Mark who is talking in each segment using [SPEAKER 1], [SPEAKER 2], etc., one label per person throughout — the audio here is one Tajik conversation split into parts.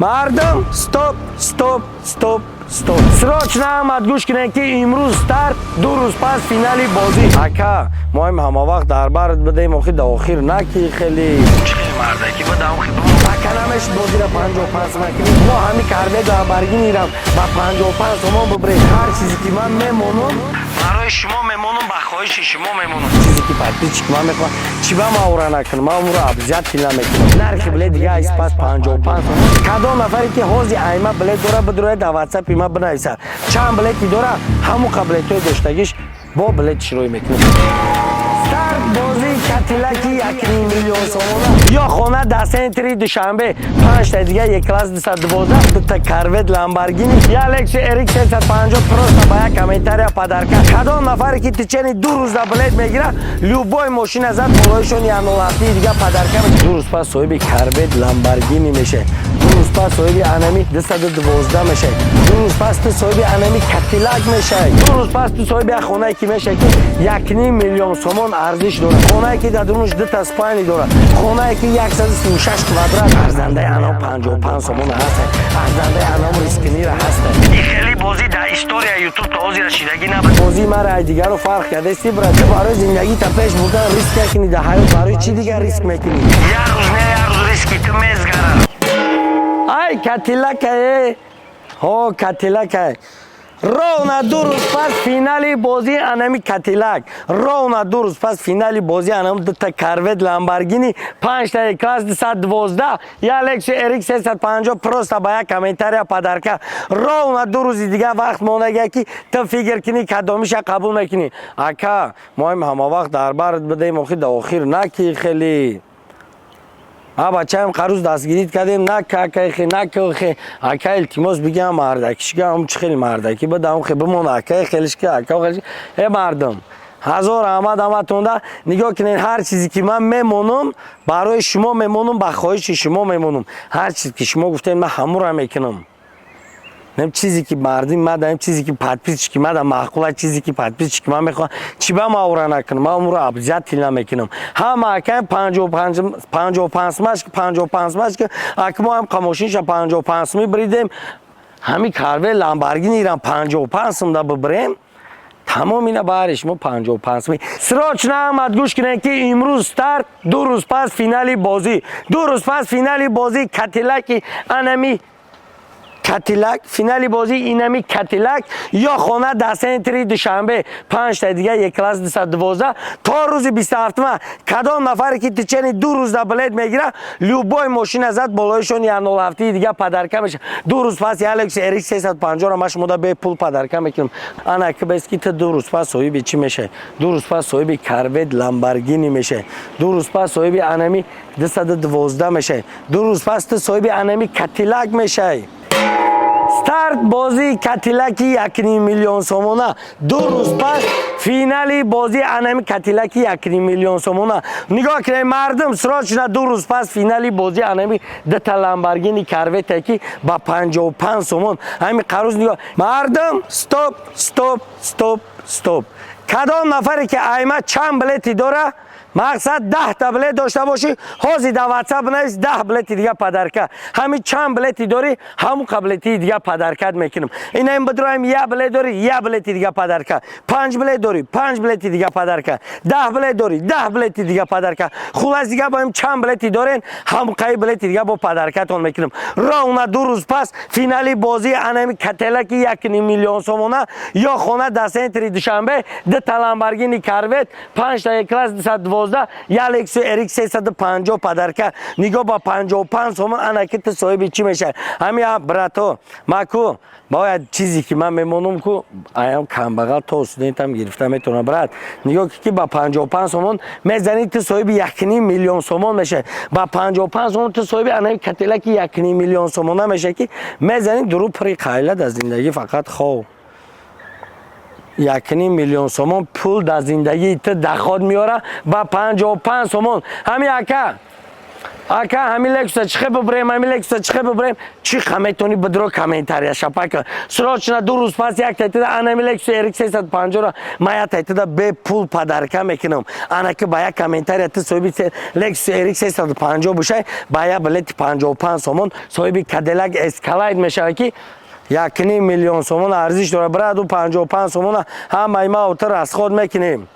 [SPEAKER 1] Мардум, стоп, стоп, стоп, стоп! Срочно ҳамат гӯш кунед, ки имрӯз старт, 2 рӯз пас финали бозӣ. Ака, моим ҳама вақт дар бард бидем, охи да охир наки хеле чӣ хеле мардаки бадам. Ака, намешид бозира 55 накунем. Мо ҳами Корвет Ламборгинирам ба 55 сомон бибирем. Ҳар чизе ки ман мемонам, барои шумо мемонам, ба хоҳиши шумо мемонам. Чизе ки подписчик ман мехоҳам, чӣ ба ман ура накунам, ман ура обязательно мекунам. Нархи билет дига айс пас 55 сомон. Кадом нафаре ки ҳози айма билет дора, бидурояд, дар ватсапи ма бинависад, чанд билети дора, ҳамон қа билетҳои доштагиш бо билет ширӯй мекунем. Старт бозии Кадиллаки 1,5 миллион сомона ё хона дар центри Душанбе, панҷта дига Е-класс 212, дута Корвет, Ламборгини, я Лексус RX 350, просто ба як комментария подарка. Кадом нафаре ки течение 2 рӯза билет мегира, любой мошина зад, болоишон янулафти дига подарка. 2 рӯз пас соҳиби Корвет, Ламборгини мешавед. 2 рӯз пас соҳиби анами 212 мешавед. 2 рӯз пас ту соҳиби анами Кадиллак мешавед. 2 рӯз пас ту соҳиби як хонае ки мешавед, ки 1,5 миллион сомон арзиш дорад, хонае ки дар дурунаш дута спальни дорад, хонае ки 136 квадрат. Арзандаи анам 55 сомон ҳаста, арзандаи анам рискинира ҳаста. И хеле бозӣ дар история Ютуб то ҳозира шидагӣ набуд. Бозии мара ай дигаро фарқ кардасти, брат. Ту барои зиндагита пеш бурдан риск накунӣ, дар ҳаёт барои чӣ дигар риск мекунӣ? Як рӯз не, як рӯз риски ту мезгара. Ай, Кадиллакае, ҳо, Кадиллакае. Ровно 2 рӯз пас финали бозии анами Кадиллак, ровно 2 рӯз пас финали бозии анами дута Корвет, Ламборгини, панҷта класс 212, я Лексус RX 350, просто ба як комментария подарка. Ровно 2 рӯзи дига вақт мондага, ки ту фикр кунӣ, кадомиша қабул мекунӣ. Ака, моим ҳама вақт дар бард бидем, охи да охир наки хеле. А бачаем қарӯз дастгирит кардем, на какайхе, на кхе. Ака, илтимос, бигам, мардакишгам, чӣ хеле мардаки бадам, хе бимон, акай хелишка, ака хелиш. Э, мардум, ҳазор раҳмат ҳаматонда. Нигоҳ кунед, ҳар чизе ки ман мемонам, барои шумо мемонам, ба хоҳиши шумо мемонам. Ҳар чизе ки шумо гуфтед, ман ҳамура мекунам. Нем чизе ки мардуми ма, нем чизе ки подписчики ма да маъқула, чизе ки подписчики ма мехоҳам, чӣ ба ма ура накунам, ман умро обязательно мекунам. Ҳама акаем 55 машк, 55 машк. Ак мо ҳам қамошинша 55 сумӣ бридем, ҳами Корвет, Ламборгинирам 55 сум да бибирем. Тамом, ина баҳри шумо 55 сумӣ. Срочно ҳамат гӯш кунед, ки имрӯз старт, 2 рӯз пас финали бозӣ, 2 рӯз пас финали бозӣ Кадиллаки, анами Кадиллак, финали бозӣ инами Кадиллак ё хона дар центри Душанбе, панҷта дига Е-класс 212. То рӯзи 27-ма кадом нафаре ки течение 2 рӯза билет мегира, любой мошина зад, болоишон я нолҳафтии дига подарка меша. 2 рӯз пас я Лексус RX 350 ма шумода бепул подарка мекунам. Ана ки бес ки ту 2 рӯз пас соҳиби чӣ мешавӣ? 2 рӯз пас соҳиби Корвет, Ламборгини мешавӣ. 2 рӯз пас соҳиби анами 212 мешавӣ. 2 рӯз пас ту соҳиби анами Кадиллак мешавӣ. Старт бозии Кадиллаки 1,5 миллион сомона, 2 рӯз пас финали бозии анами Кадиллаки 1,5 миллион сомона. Нигоҳ кунед, мардум, срочно 2 рӯз пас финали бозии анами дута Ламборгини, Корвете ки ба 55 сомон ҳами қарӯз. Нигоҳ, мардум, стоп, стоп, стоп, стоп! Кадом нафаре ки айма чанд билети дора, мақсад 10-та билет дошта бошӣ, ҳозир дар ватсап навис, 10 билети дига подарка. Ҳами чанд билети дорӣ, ҳамун қа билети дига подаркат мекунам. Инаим бидроем, як билет дорӣ, як билети дига подарка, панҷ билет дорӣ, панҷ билети дига подарка, 10 билет дорӣ, 10 билети дига подарка. Хулас, дига боем чанд билети дорен, ҳамун қаи билети дига бо подаркатон мекунам. Ровно 2 рӯз пас финали бозии анами Кадиллаки 1,5 миллион сомона ё хона дар центри Душанбе, дута Ламборгини, Корвет, панҷта класс 212, я Лексус RX 350 подарка. Нигоҳ, ба 55 сомон. Ана ки ту соҳиби чӣ мешавӣ? Ҳами брато маку бояд чизе ки ман мемонам ку, аям камбағал то студентам гирифта метавонам. Брат, нигоҳ ки ба 55 сомон мезанӣ, ту соҳиби 1,5 миллион сомон мешавӣ. Ба 55 сомон ту соҳиби анаи Кадиллаки 1,5 миллион сомона мешавӣ, ки мезанӣ, дуру пури қайла дар зиндагӣ фақат хов. 1,5 миллион сомон пул дар зиндагии ту даход меёра ба 55 сомон. Ҳами ака. Ака, ҳамин Лексуса чихе бибурем, ҳамин Лексуса чихе бибурем? Чиха метавонӣ, бидро комментария шапака. Срочно 2 рӯз пас як тайтида анами Лексус RX 350-ро ман як тайтида бепул подарка мекунам. Ана ки ба як комментария ту соҳиби Лексус RX 350 бошай, ба як билети 55 сомон соҳиби Кадиллак Эскалейд мешавад, ки 1,5 миллион сомон арзиш дорад. Бираду 55 сомона ҳамаи ма ота расход мекунем.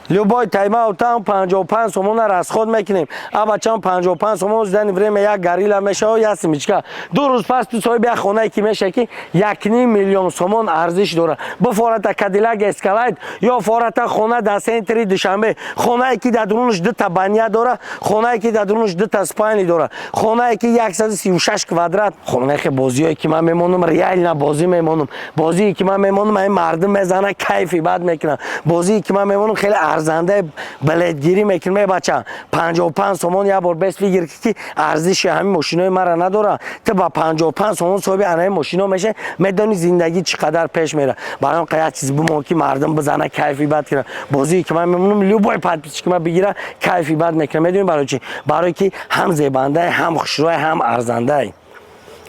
[SPEAKER 1] Любой тайма отам 55 сомона расход мекунем. А бачам, 55 сомон зидани время як горилла мешава, як семечка. 2 рӯз пас ту соҳиби як хонае ки меша, ки 1,5 миллион сомон арзиш дорад. Бифората Кадиллак Эскалайд ё фората хона дар центри Душанбе, хонае ки дар дурунаш дута баня дора, хонае ки дар дурунаш дута спальни дора, хонае ки 136 квадрат хонае. Ки бозиое ки ман мемонам, реально бозӣ мемонам. Бозие ки ман мемонам, ин мардум мезана, кайфи бад мекунам. Бозие ки ман мемонам, хеле арзандаи билетгирӣ мекунем. Е бача, 55 сомон як бор бес фигир, ки арзиши ҳамин мошинои мара надора. Ту ба 55 сомон соҳиби анаи мошино мешавӣ, медонӣ, зиндагӣ чӣ қадар пеш мера. Барои он як чиз бимон, ки мардум бизана, кайфи бад кунад. Бозие ки ман мемонам, любой подписчик ма бигира, кайфи бад мекунад. Медонӣ барои чӣ? Барое ки ҳам зебандай, ҳам хушрӯй, ҳам арзандай.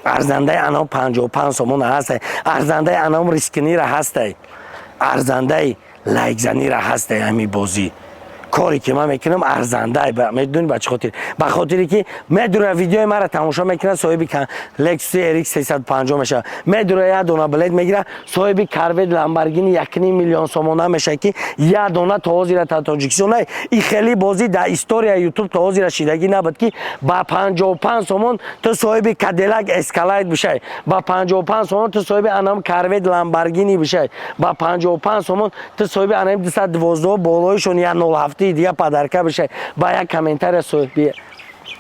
[SPEAKER 1] Арзандаи анам 55 сомон ҳастай, арзандаи анам рискнира ҳастай, арзандаи лайкзанира ҳастай. Ҳамин бозӣ, коре ки ман мекунам, арзандай. Медонӣ ба чӣ хотир? Ба хотире ки медура, видеои маро тамошо мекунад, соҳиби Lexus RX 350 мешавад. Медура, як дона билет мегирад, соҳиби Корвет, Ламборгини 1,5 миллион сомона мешавад, ки як дона то ҳозира та Тоҷикистон и хеле бозӣ дар история Ютуб то ҳозира шидагӣ набуд, ки ба 55 сомон ту соҳиби Кадиллак Эскалайд бишавӣ, ба 55 сомон ту соҳиби анам Корвет, Ламборгини бишавӣ, ба 55 сомон ту соҳиби анам 212 болоишон як 07 дига подарка бишавӣ, ба як комментария соҳиби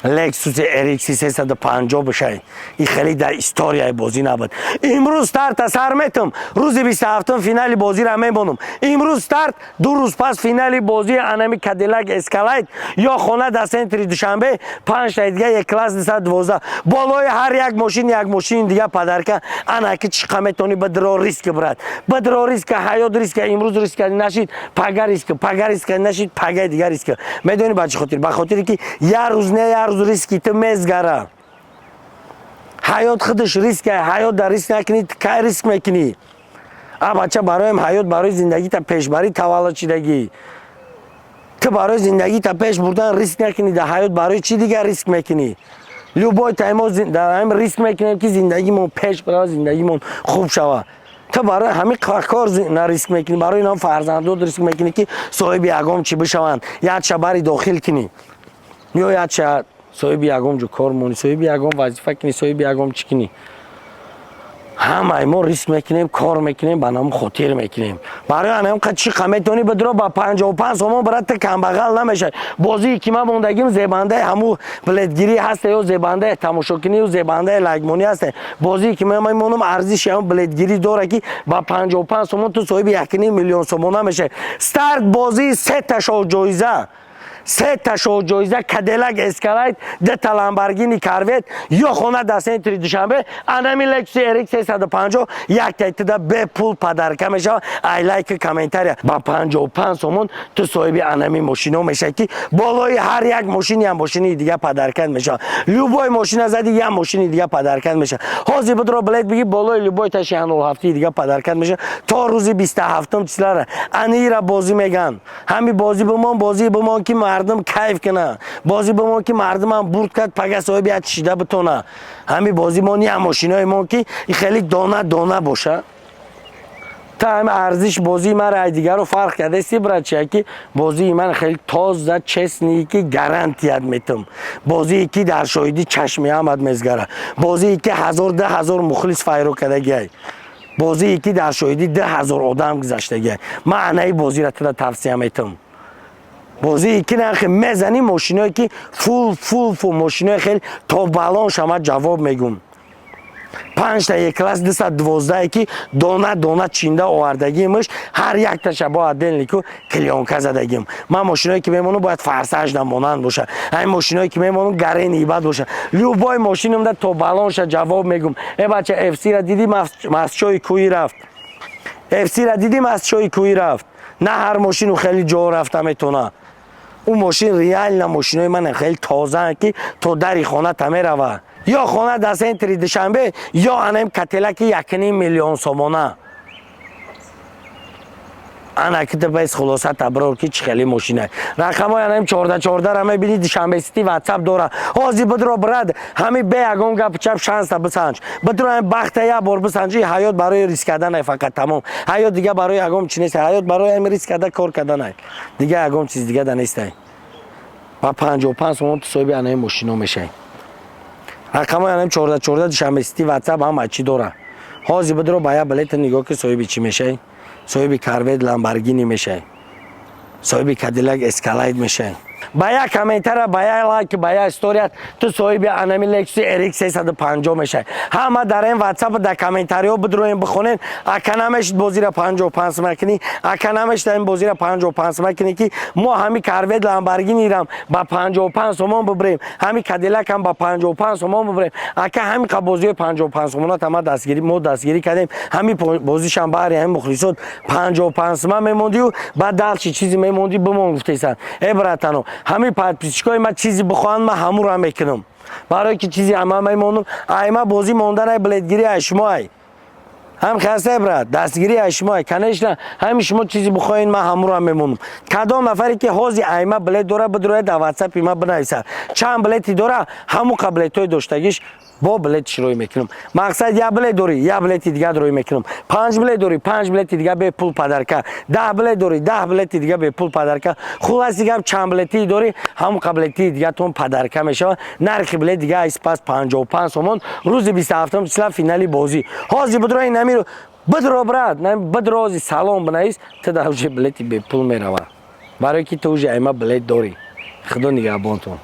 [SPEAKER 1] Lexus RX 350 бишавӣ. И хеле дар историяи бозӣ набуд. Имрӯз старта сар метам, рӯзи 27 финали бозиро мемонам. Имрӯз старт, 2 рӯз пас финали бозии анами Кадиллак Эскалайд ё хона дар центри Душанбе, панҷтаи дига Е-класс 212, болои ҳар як мошин як мошини дига подарка. Ана ки чӣ қа метавонӣ, бидро риск, брат, бидро риска. Ҳаёт риска. Имрӯз риска нашид, пага риска, пага риска нашид, пагаи дига риска. Медонӣ ба чӣ хотир? Ба хотире ки як рӯз не, як рӯз риски ту мезгара. Ҳаёт худаш риска. Ҳаёт дар риск накунӣ, кай риск мекунӣ? А бача, бароем ҳаёт, барои зиндагита пешбарӣ таваллуд шидагӣ. Ту барои зиндагита пеш бурдан риск накунӣ, дар ҳаёт барои чӣ дигар риск мекунӣ? Любой таймо дар ҳамин риск мекунем, ки зиндагимон пеш барава, зиндагимон хуб шава. Ту барои ҳамин кор на риск мекунӣ, барои нам фарзандот риск мекунӣ, ки соҳиби ягон чӣ бишаванд, якша бари дохил кунӣ ё якша соҳиби ягон ҷо кор монӣ, соҳиби ягон вазифа кунӣ, соҳиби ягон чӣ кунӣ. Ҳамаи мо риск мекунем, кор мекунем, ба нам хотир мекунем. Барои анам чӣ қа метавонӣ, бидро ба 55 сомон, брат, ту камбағал намешавӣ. Бозии ки ман мондагим, зебандаи ҳаму билетгирӣ ҳаста ё зебандаи тамошокунӣ ё зебандаи лайкмонӣ ҳаста. Бозие ки ман мемонам, арзиши ҳаму билетгирӣ дора, ки ба 55 сомон ту соҳиби 1,5 миллион сомона мешавӣ. Старт бозии сета шоҳ-ҷоиза, сета шоҳ-ҷоиза: Кадиллак Эскалайд, дута Ламборгини Корвет ё хона дар центри Душанбе. Анами Лексус RX 350 як тайтида бепул подарка мешавад. Ай лайки, комментария. Ба 55 сомон ту соҳиби анами мошино мешавӣ, ки болои ҳар як мошин як мошини дига подарка мешавад. Любой мошина зади, як мошини дига подарка мешавад. Ҳозир будро, билет биги, болои любой таши 07 дига подарка мешавад то рӯзи 27 числара. Анира бозӣ меган. Ҳами бозӣ бимон, бозӣ бимон, ки мардум кайф кунад. Бозӣ бимон, ки мардумам бурд кард, пага соҳиби як чишида битона. Ҳами бозӣ мон, як мошинои мон, ки хеле дона дона боша. Та ҳами арзиш бозии мара ай дигаро фарқ кардеси, брат, чия ки бозии ман хеле тоза, честный, ки гарантият метам. Бозие ки дар шоҳидӣ чашми ҳамат мезгара, бозие ки ҳазор, 2000 мухлис файро кардагиай, бозие ки дар шоҳидӣ 2000 одам гузаштагиай. Ман анаи бозиро туда тавсия метам. Бозие ки нархи мезанӣ, мошиное ки фул, фул, фул, мошиное хеле то балон шама. Ҷавоб мегум, панҷта Е-класс 212, ки дона дона чинда овардагимш, ҳар якташа бо отдельнику клеёнка задагим. Ман мошиное ки мемонам, бояд Форсажда монанд боша. Ҳамин мошиное ки мемонам, гарени бад боша. Любой мошинамда то балонша. Ҷавоб мегум. Э бача, фсра дидӣ, масчои кӯӣ рафт. Фсра дидӣ, масчои кӯӣ рафт. На ҳар мошину хеле ҷо рафта метавона. Ӯ мошин реально, мошинои ман хеле тозаанд, ки то дари хона та мерава. Ё хона дар центри Душанбе, ё анаим Кадиллаки 1,5 миллион сомона. Ана ки бес хулоса таброр, ки чӣ хеле мошина. Рақамҳои анаим 14 14-ра мебинӣ, Душанбе Сити ватсап дора. Ҳозир бидро, брат, ҳами бе ягон гапу чап шанса бисанҷ. Бидро, ҳами бахта як бор бисанҷ. Ҳаёт барои риск карданай фақат, тамом. Ҳаёт дига барои ягон чи нест. Ҳаёт барои ҳами риск карда, кор карданай, дига ягон чиз дига да нестай. Ба 55 сомон ту соҳиби анаи мошино мешавӣ. Рақамҳои анаим 14 14, Душанбе Сити ватсап, ҳама чӣ дора. Ҳозир бидро, ба як билета нигоҳ, ки соҳиби чӣ мешавӣ. Соҳиби Корвет, Ламборгини мешавӣ, соҳиби Кадиллак Эскалейд мешавӣ. Ба як комментара, ба як лайк, ба як историят ту соҳиби анами Лексуси RX 350 мешавӣ. Ҳама дар ин ватсап, дар комментариҳо бидроем, бихонен. Ака, намешид бозира 55 сума кунӣ? Ака, намешид ин бозира 55 сума кунӣ, ки мо ҳами Корвет, Ламборгинирам ба 55 сомон бибирем, ҳами Кадиллакам ба 55 сомон бибирем? Ака, ҳами қа бозиҳои 55 сомона тама дастгирӣ, мо дастгирӣ кардем. Ҳами бозишам баҳри ҳами мухлисот 55 сума мемондию баъд далчи чизе мемондӣ, бимон, гуфтесан. Э, братано, ҳами подписчикои ма чизе бихоҳанд, ман ҳамура мекунам, барое ки чизи ҳама мемонам. Айма бозӣ монданай, билетгирӣ ай шумо ай ҳам хасте, брат, дастгирӣ ай шумо ай. Конечно, ҳами шумо чизе бихоҳед, ман ҳамура мемонам. Кадом нафаре ки ҳози айма билет дора, бидрояд, дар ватсапи ма бинависад, чанд билети дора, ҳамун қа билетҳои доштагиш бо билетиш рӯй мекунам. Мақсад, як билет дорӣ, як билети дигар рӯй мекунам. Панҷ билет дорӣ, панҷ билети дигар бепул подарка. 10 билет дорӣ, 10 билети дигар бепул подарка. Хулоси гап, чанд билетии дорӣ, ҳамун қа билетии дигартон подарка мешавад. Нархи билет дига айспас 55 сомон. Рӯзи 27 числа финали бозӣ. Ҳозир бидро, ин намиро бидро, брат, бидро, ҳози салом бинавис, ту дар уже билети бепул мерава, барое ки ту уже айма билет дорӣ. Худо нигаҳбонтон.